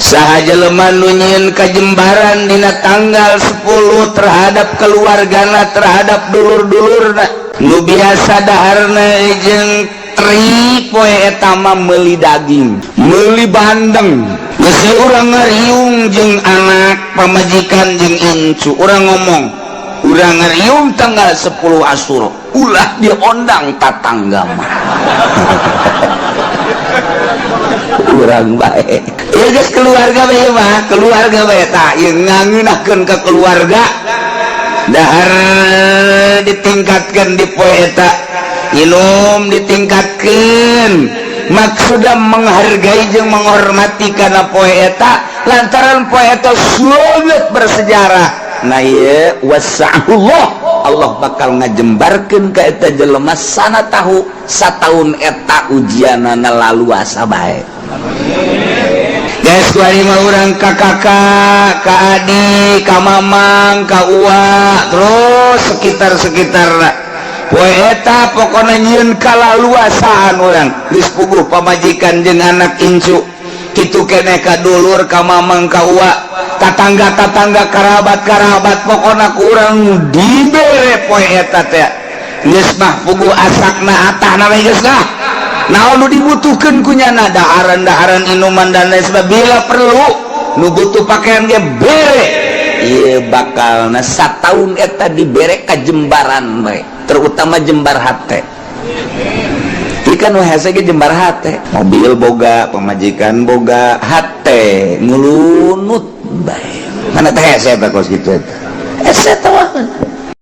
Saha jelema nu nyieun kajembaran dina tanggal 10 terhadap keluargana, terhadap dulur-dulurna nu biasa daharna jeung teri, poe eta mah meuli daging, meuli bandeng. Geus urang ngariung jeung anak, pamajikan jeung incu, urang ngomong, urang ngariung tanggal 10 Asyura, ulah diondang tatangga mah. Urang bae ya, geus keluarga bae mah, keluarga bae. Tah, ieu ngangeunahkeun ka keluarga, dahar ditingkatkan di poe eta, inum ditingkatkan, maksudnya menghargai jeung menghormati karena poe eta, lantaran poe eta sangat bersejarah. Nah, ieu wasa'ullah, Allah bakal ngajembarkeun ka eta jelema sana tahu sataun eta ujianana laluasa bae. Guys, kuari mah urang ka kakak, ka adik, ka mamang, ka uwa, terus sekitar-sekitar poe eta pokona nyieun kalaluasaan. Urang geus puguh pamajikan jeung anak incu kitu keneh ka dulur, ka mamang, ka uwa, tatangga-tatangga, karabat-karabat, pokona ku urang dibere poe eta teh. Geus mah puguh asakna atahna we, geus lah naon nu dibutuhkeun ku nyana, daharan-daharan, inuman, dan lain sebagainya. Bila perlu nu butuh pakaian ge bere. Ieu bakalna sataun eta dibere kajembaran bae, terutama jembar hate. Ikan nu hese ge jembar hate, mobil boga, pamajikan boga, hate ngulunut bae. Mana teh hese eta kos kitu eta? Hese teh.